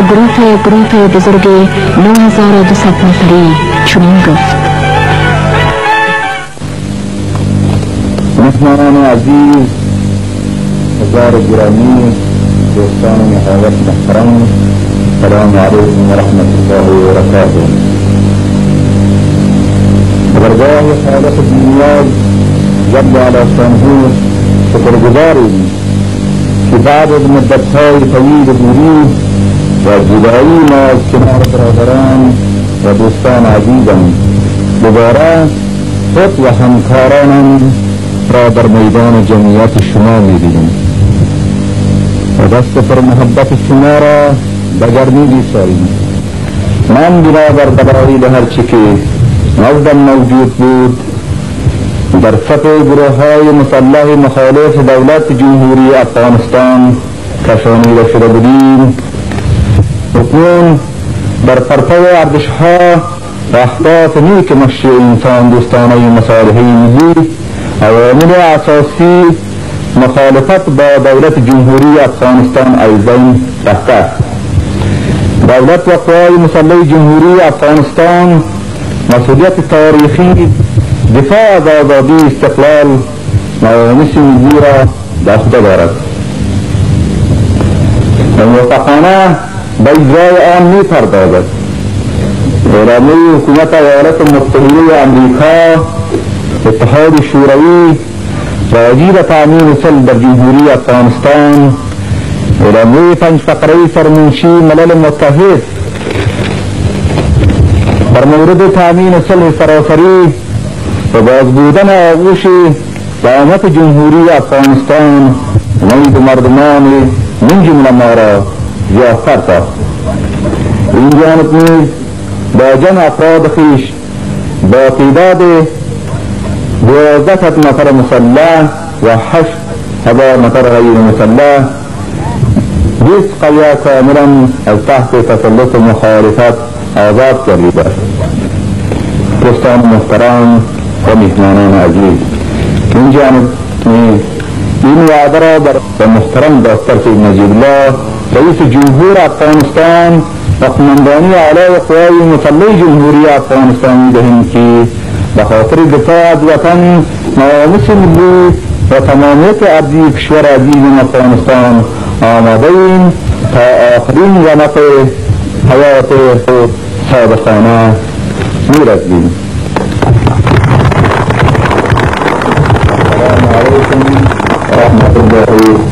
بر گروه بزرگ 9200 نفری چنین گفت: مهمانان عزیز، هزار گرامی، دوستان نهایت محترم، السلام علیکم و رحمت الله و برکاته. درگاه خالق دنیا جل علی شانه شکرگزاریم که بعد از مدت‌های طویل دوری و جدایی ما از کنار برادران و دوستان عزیزم دوباره خود و همکارانم را در میدان جمعیت شما می‌بینیم و دست پر محبت شما را به گرمی می‌ساریم. من بنابر دلایل هرچه که نزدم موجود بود در صف گروه‌های مسلح مخالف دولت جمهوری افغانستان کشانیده شده بودیم، اکنون در پرتو ارزش‌ها و اهداف نیک مشی انسان دوستانه مصالحه ملی عوامل اساسی مخالفت با دولت جمهوری افغانستان از بین رفته است. دولت و قوای مسلح جمهوری افغانستان مسئولیت تاریخی دفاع از آزادی، استقلال و ناموس ملی را در عهده دارد و موفقانه به اجرای آن می پردازد. اعلامیه حکومت ایالات متحده آمریکا، اتحاد شوروی راجع به تأمین صلح در جمهوری افغانستان، اعلامیه 5 فقره‌ای سرمنشی ملل متحد در مورد تأمین صلح سراسری و باز بودن آغوش قیامت جمهوری افغانستان امید مردمان من جمله ما را زیادتر ساخت. این جانب نیز با جمع افراد خویش با تعداد 12 نفر مسلح و 8000 نفر غیر مسلح 20 قریه کاملا از تحت تسلط مخالفت آزاد گردیده است. دوستان محترم و مهمانان عزیز، این جانب نیز این وعده را به محترم دکتر سید نجیب الله رئیس جمهور افغانستان و قماندانی اعلی قوای مسلح جمهوری افغانستان میدهیم که به خاطر دفاع از وطن، ناموس ملی و تمامیت ارضی کشور عزیز افغانستان آماده ایم تا آخرین رمق حیات خود صادقانه میرسیم. السلام علیکم و رحمت الله